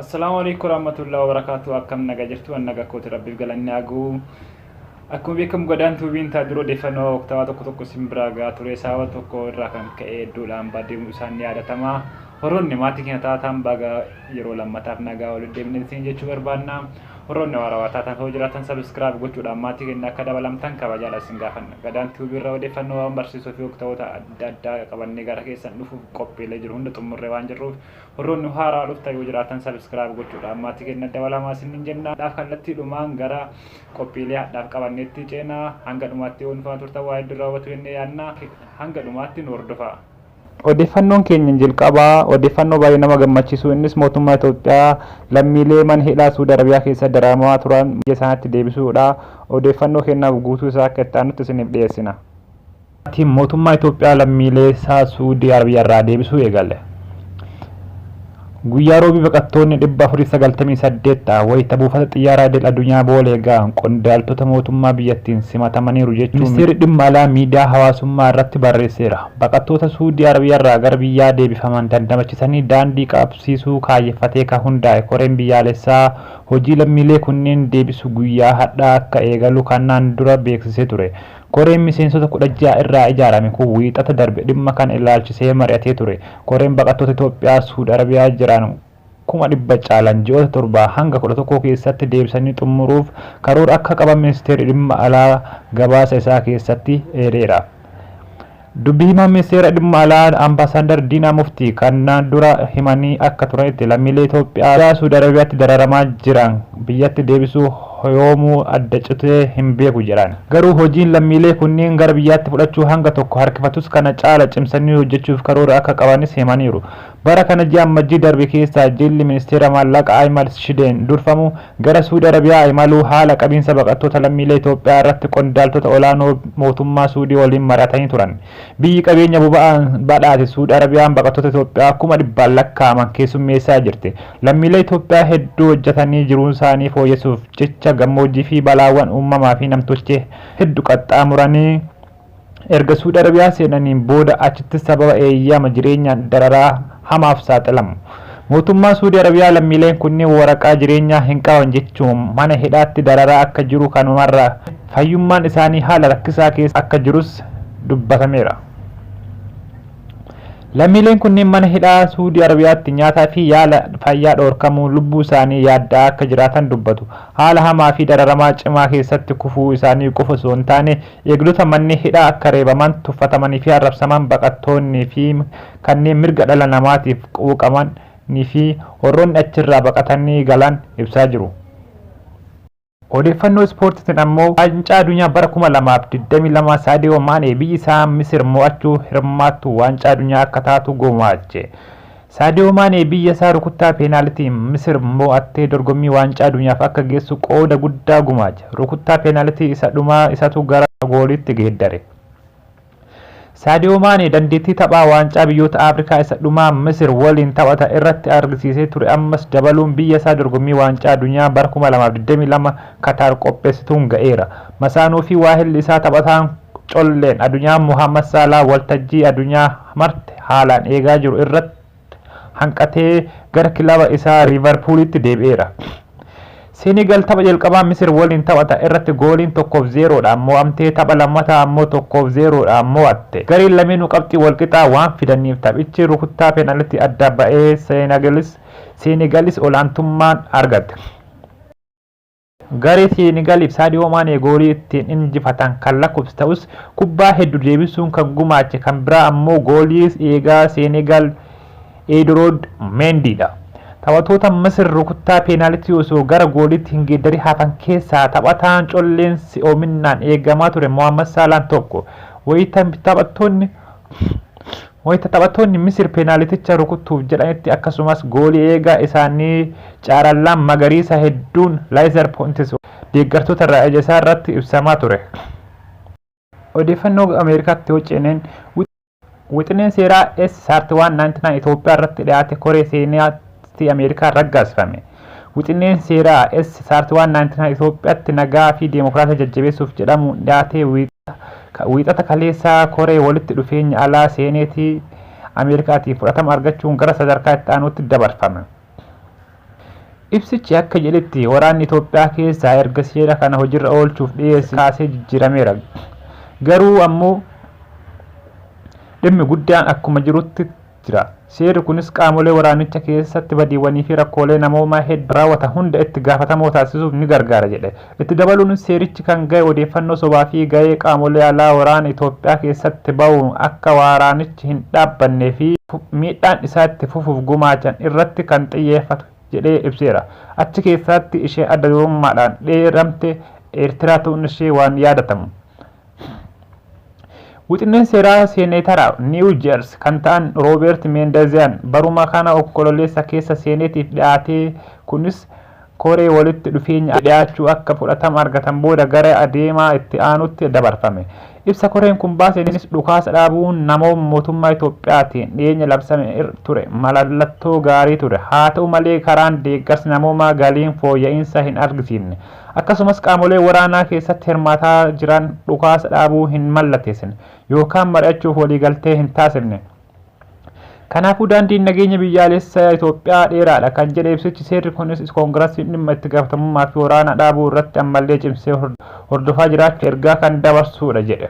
Assalaamu alaikum warahmatullahi wabarakatuh. Akkam nagaa jirtu? An nagaa kooti, rabbiif galanni aguu. Akkuma beekamu Gadaan Tuubiin taa dura odeeffannoo waqtaawaa tokko tokko isin biraa gahaa ture. Sababa tokko irraa kan ka'e hedduudhaan badeemuu isaan ni yaadatama. Horoonni maatii keenya taatan, baga yeroo lammataaf nagaa walitti deemne isin jechuu barbaanna. Horoonni haarawaa taatan yoo jiraatan, subscribe gochuudhaan maatii keenya akka dabalamtan kabajaadha isin gaafanna. Gadaan Tuubii irraa odeeffannoo waan barsiisoo fi waqtaawota adda addaa qabannee gara keessan dhufuuf qophiilee jiru hunda xumurree waan jirruuf, warroonni haaraa dhuftan yoo jiraatan, subscribe gochuudhaan maatii keenya dabalamaa isiniin jenna. Dhaaf kallattiidhumaan gara qophiilee hadhaaf qabanneetti ceenaa. Hanga dhumaatti yoo nu turtan waa hedduu raawwatu jennee yaadna. Hanga dhumaatti nu hordofaa. Odeeffannoon keenya jalqabaa odeeffannoo baay'ee nama gammachiisu. Innis mootummaa Itoophiyaa lammiilee mana hidhaa Suudi Arabiyaa keessa dararamaa turan biyya isaaniitti deebisuudha. Odeeffannoo keenyaaf guutuu isaa akka itti aanutti isiniif dhiyeessina. Mootummaa Itoophiyaa lammiilee isaa Suudi Arabiyaa irraa deebisuu eegale. Guyyaa Roobii baqattoonni 498 ta'a wayita buufata xiyyaaraa idil addunyaa Boolee ga'an qondaaltota mootummaa biyyattiin simatamaniiru jechuun ministeerri dhimma alaa miidiyaa hawaasummaa irratti barreesseera. Baqattoota Suudii Arabiyaa irraa gara biyyaa deebifaman dandamachisanii daandii qabsiisuu kaayyeffatee kan hundaa'e koreen biyyaalessaa hojii lammiilee kunneen deebisu guyyaa har'aa akka eegalu kanaan dura beeksisee ture. Koreen miseensota 16 irraa ijaarame kun Wiixata darbe dhimma kana ilaalchisee mari'atee ture. Koreen baqattoota Itoophiyaa Suudi Arabiyaa jiran 100,000 caalan ji'oota 7 hanga 11 keessatti deebisanii xumuruuf karoora akka qaban ministeerri dhimma alaa gabaasa isaa keessatti eereera. Dubbii himaan ministeera dhimma alaa Ambaasaadar Diinaa Muftii kanaan dura himanii akka turanitti, lammiilee Itoophiyaa Suudi Arabiyaatti dararamaa jiran biyyatti deebisuu yoomuu adda citee hin beeku jedhan. Garuu hojiin lammiilee kunneen gara biyyaatti fudhachuu hanga tokko harkifatus, kana caala cimsanii hojjechuuf karoora akka qabanis himaniiru. Bara kana ji'a Ammajjii darbe keessa jilli ministeera maallaqa Ahimad Shideen durfamu gara Suudi Arabiyaa imaluu haala qabiinsa baqattoota lammiilee Itoophiyaa irratti qondaaltota olaanoo mootummaa Suudii waliin mari'atanii turan. Biyyi qabeenya boba'aan badhaate Suudi Arabiyaan baqattoota Itoophiyaa kuma dhibbaan lakkaa'aman keessummeessaa jirti. Lammiilee Itoophiyaa hedduu hojjetanii jiruu isaanii fooyyessuuf jecha gammoojjii fi balaawwan uumamaa fi namtolchee hedduu qaxxaamuranii erga Suudi Arabiyaa seenaniin booda achitti sababa eeyyama jireenyaan dararaa hamaaf saaxilamu. Mootummaan Suudi Arabiyaa lammiileen kunneen waraqaa jireenyaa hin qaban jechuun mana hidhaatti dararaa akka jiru, kanumarraa fayyummaan isaanii haala rakkisaa keessa akka jirus dubbatameera. Lammiileen kunneen mana hidhaa Suudi Arabiyaatti nyaataa fi yaala fayyaa dhoorkamuun lubbuu isaanii yaaddaa akka jiraatan dubbatu. Haala hamaa fi dararamaa cimaa keessatti kufuu isaanii qofa osoo hin taane, eegdota manni hidhaa akka reebaman, tuffatamanii fi arrabsaman baqattoonnii fi kanneen mirga dhala namaatiif quuqamanii fi warroonni achirraa baqatanii galan ibsaa jiru. Odeeffannoo ispoortiitiin ammoo, waancaa addunyaa bara 2022 Saadiyoo Maanee biyyi isaa Misir mo'achuu hirmaattu waancaa addunyaa akka taatu gumaache. Saadiyoo Maanee biyya isaa rukuttaa peenaalitiin Misir mo'attee dorgommii waancaa addunyaaf akka geessu qooda guddaa gumaache. Rukuttaa peenaalitii isa dhumaa isatu gara gooliitti geeddare. Saadiyoo Maanee dandeettii taphaa waancaa biyyoota Afrikaa isa dhumaa Misir waliin taphata irratti argisiisee ture ammas dabaluun biyya isaa dorgommii waancaa addunyaa bara 2022 Kataar qopheessituun ga'eera. Masaanuu fi waahilli isaa taphataan colleen addunyaa Muhammad Saalaa waltajjii addunyaa marte haalaan eegaa jiru irratti hanqatee gara kilaba isaa Liivarpuulitti deebi'eera. Senegal tapha jalqabaa Misir waliin taphata irratti gooliin 1-0dhaan mo'amtee tapha lammataa ammoo 1-0dhaan mo'atte. Gareen lameenuu qabxii walqixaa waan fidaniif taphichi rukuttaa peenaalitii adda ba'ee Senegalis olaantummaan argatte. Garee Seenegaliif Saadiyoo Maanee goolii ittiin injifatan kan lakkoofsise ta'us, kubbaa hedduu deebisuun kan gumaache kan biraa ammoo goolii eegaa Seenegal Edouard Mendy'dha. Taphattoota Misir rukuttaa peenaalitii osoo gara gooliitti hin geeddarin hafan keessaa taphataan colleen si'oominaan eegamaa ture Mohammad Saalaan tokko. Wayita taphattoonni Misir peenaaliticha rukutuuf jedhanitti, akkasumas goolii eegaa isaanii caarallaan magariisa hedduun laser pointers deeggartoota irraa ija isaa irratti ibsamaa ture. Odeeffannoo Ameerikaatti yoo ceeneen, wixineen seeraa S 3199 Itoophiyaa irratti dhiyaate koree seenaatii Ameerikaan raggaasifame. Wixineen seeraa S 3199 Itoophiyaatti nagaa fi deemokiraasii jajjabeessuuf jedhamuun dhiyaatee Wiixata kaleessaa koree walitti dhufeenya alaa seeneetii Ameerikaatiin fudhatama argachuun gara sadarkaa itti aanuutti dabarfame. Ibsichi akka jedhetti waraanni Itoophiyaa keessaa erga seera kana hojiirra oolchuuf dhiyeesse kaasee jijjiirameera. Garuu ammoo dhimmi guddaan akkuma jirutti jira. Seerri kunis qaamolee waraanicha keessatti badiiwwanii fi rakkoolee namoomaa hedduu raawwatan hunda itti gaafatamoo taasisuuf ni gargaara jedhe. Itti dabaluun seerichi kan gahe odeeffannoo sobaa fi gahee qaamolee alaa waraana Itoophiyaa keessatti bahuun akka waraanichi hin dhaabbannee fi miidhaan isaa itti fufuuf gumaachan irratti kan xiyyeeffatu jedhee ibseera. Achi keessatti ishee adda durummaadhaan dheeramte Eertiraa ta'uun ishee waan yaadatamu. Wixineen seeraa seeneetara Niiw Jeers kan ta'an Roobeert Meendaeziyaan baruma kana Onkololeessa keessa seeneetiif dhiyaatee kunis koree walitti dhufeenya dhiyaachuu akka fudhatama argatan booda gara adeemaa itti aanutti dabarfame. Ibsa koreen kun baaseenis dhukaasa dhaabuun namooma mootummaa Itoophiyaatiin dhiyeenya labsame ture mallattoo gaarii ture. Haa ta'u malee karaan deeggarsi namoomaa galiin fooyya'insa hin argisiifne. Akkasumas qaamolee waraanaa keessatti hirmaataa jiran dhukaasa dhaabuu hin mallatteessine yookaan mari'achuuf waliigaltee hin taasifne. Kanaafuu daandiin nageenya biyyaalessaa Itoophiyaa dheeraadha kan jedhe ibsichi seerri kunis koongirasiin dhimma itti gaafatamummaa fi waraana dhaabuu irratti ammallee cimsee hordofaa jiraachuu ergaa kan dabarsudha jedhe.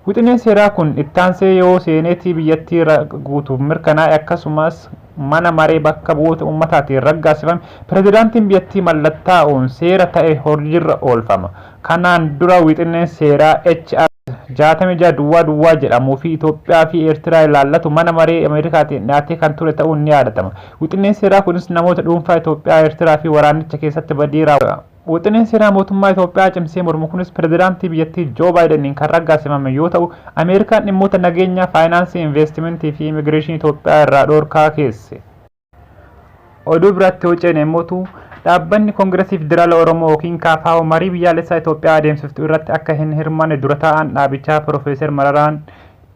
Wixineen seeraa kun ittaansee yoo seeneetii biyyattii guutuuf mirkanaa'e akkasumas mana maree bakka bu'oota uummataatiin raggaasifame pirezidaantiin biyyattii mallattaa'uun seera ta'e hojiirra oolfama. Kanaan dura wixineen seeraa HR 66 duwwaa duwwaa jedhamuu fi Itoophiyaa fi Eertiraa ilaallatu mana maree Ameerikaatiin dhiyaatee kan ture ta'uun ni yaadatama. Wixineen seeraa kunis namoota dhuunfaa Itoophiyaa, Eertiraa fi waraanicha keessatti badii raawwatan. Wixineen seeraa mootummaa Itoophiyaa cimsee mormu kunis pirezidaantii biyyattii Joo Baayideniin kan raggaasifame yoo ta'u, Ameerikaan dhimmoota nageenyaa, faayinaansii, investimentii fi immigireeshinii Itoophiyaa irraa dhorkaa keesse. Oduu biraatti yoo ceene immoo dhaabbanni Koongiresii Federaala Oromoo yookiin KFO marii biyyaalessaa Itoophiyaa adeemsiftu irratti akka hin hirmaanne dura taa'aan dhaabichaa Piroofeesar Mararaan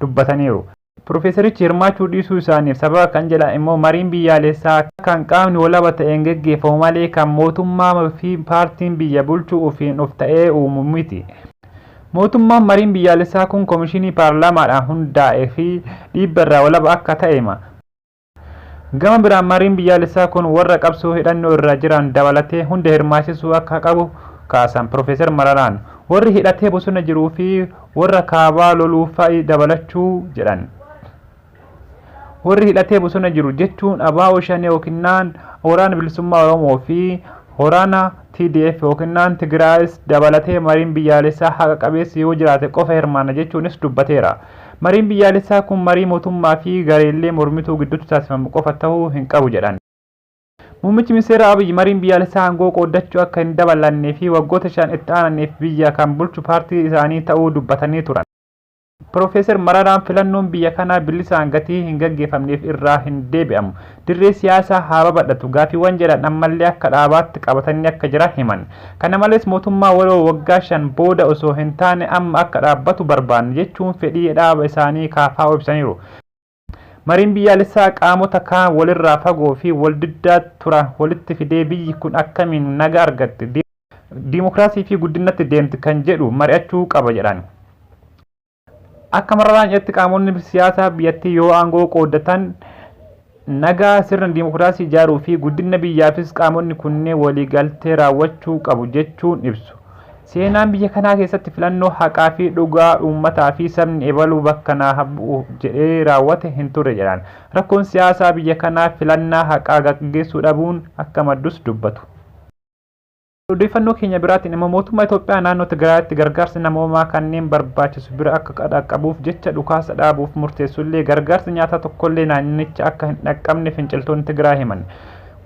dubbataniiru. Piroofeesarichi hirmaachuu dhiisuu isaaniif sababa kan jedhan immoo mariin biyyaalessaa kan qaamni walaba ta'een geggeeffamu malee kan mootummaa fi paartiin biyya bulchuu ofiin of ta'ee uumu miti. Mootummaan mariin biyyaalessaa kun komishinii paarlaamaadhaan hundaa'ee fi dhiibba irraa walaba akka ta'e hima. Gama biraan mariin biyyaalessaa kun warra qabsoo hidhannoo irra jiran dabalatee hunda hirmaachisuu akka qabu kaasan Piroofeesar Mararaan. Warri hidhatee bosona jiruu fi warra kaabaa loluu fa'i dabalachuu jedhan. Warri hidhatee bosona jiru jechuun ABO Shanee yookiin Waraana Bilisummaa Oromoo fi Waraana TDF yookiin Tigraayis dabalatee mariin biyyaalessaa haqa qabeessi yoo jiraate qofa hirmaanna jechuunis dubbateera. Mariin biyyaalessaa kun marii mootummaa fi gareelee mormituu gidduutti taasifamu qofa ta'uu hin qabu jedhan. Muummichi ministeera Abiy mariin biyyaalessaa aangoo qooddachuu akka hin dabalannee fi waggoota 5 itti aananiif biyya kan bulchu paartii isaanii ta'uu dubbatanii turan. Piroofeesar Mararaan filannoon biyya kanaa bilisaan gatii hin gaggeeffamneef irraa hin deebi'amu. Dirree siyaasaa haa babal'atu gaaffiiwwan jedhan ammallee akka dhaabaatti qabatanii akka jiran himan. Kana malees mootummaa waloo waggaa 5 booda osoo hin taane amma akka dhaabbatu barbaanna jechuun fedhii dhaaba isaanii KFO ibsaniiru. Mariin biyyaalessaa qaamota kaan walirraa fagoo fi waldiddaa turan walitti fidee biyyi kun akkamiin naga argatti, diimokiraasii fi guddinatti deemti kan jedhu mari'achuu qaba jedhan. Akka Mararaan jedhetti qaamonni siyaasaa biyyattii yoo aangoo qooddatan nagaa sirna diimokiraasii ijaaruu fi guddina biyyaafis qaamonni kunneen waliigaltee raawwachuu qabu jechuun ibsu. Seenaan biyya kanaa keessatti filannoo haqaa fi dhugaa uummataa fi sabni ebaluu bakka naa bu'u jedhee raawwate hin turre jedhan. Rakkoon siyaasaa biyya kanaa filannaa haqaa gaggeessuu dhabuun akka maddus dubbatu. Odeeffannoo keenya biraatiin immoo mootummaa Itoophiyaa naannoo Tigraayitti gargaarsi namoomaa kanneen barbaachisu bira akka dhaqqabuuf jecha dhukaasa dhaabuuf murteessullee gargaarsi nyaataa tokkollee naannicha akka hin dhaqqabne finciltoonni Tigraay himan.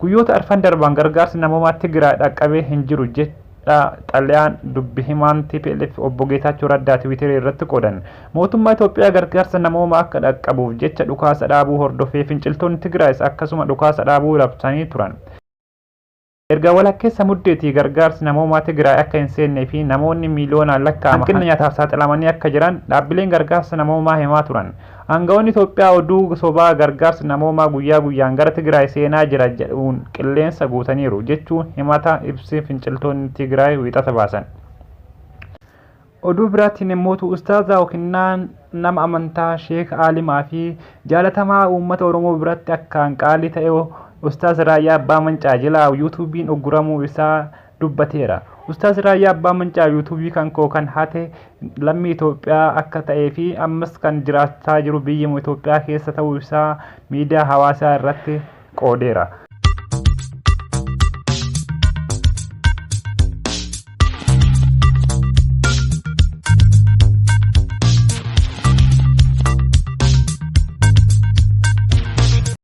Guyyoota arfan darban gargaarsi namoomaa Tigraay dhaqqabee hin jiru jedha xalayaan dubbi himaan TPLF obbo Geetaachoo Raddaa Tiwiiterii irratti qoodan. Mootummaa Itoophiyaa gargaarsa namoomaa akka dhaqqabuuf jecha dhukaasa dhaabuu hordofee finciltoonni Tigraayis akkasuma dhukaasa dhaabuu labsanii turan. Erga walakkeessa muddeetii gargaarsi namoomaa Tigraay akka hin seennee fi namoonni miiliyoonaan lakkaa'aman hanqina nyaataaf saaxilamanii akka jiran dhaabbileen gargaarsa namoomaa himaa turan. Aangawoonni Itoophiyaa oduu sobaa gargaarsi namoomaa guyyaa guyyaan gara Tigraay seenaa jira jedhuun qilleensa guutaniiru jechuun himata ibsi finciltoonni Tigraay wiixata baasan. Oduu biraatiin immoo ustaazaa yookiin nama amantaa Sheek Aalimaa fi jaalatamaa uummata Oromoo biratti akkaan qaalii ta'e Ustaaz Raayyaa Abbaa Mancaa jalaa yuutuubiin ugguramuu isaa dubbateera. Ustaaz Raayyaa Abbaa Mancaa yuutuubii kan koo kan hate lammii Itoophiyaa akka ta'ee fi ammas kan jiraachaa jiru biyya Itoophiyaa keessa ta'uu isaa miidiyaa hawaasaa irratti qoodeera.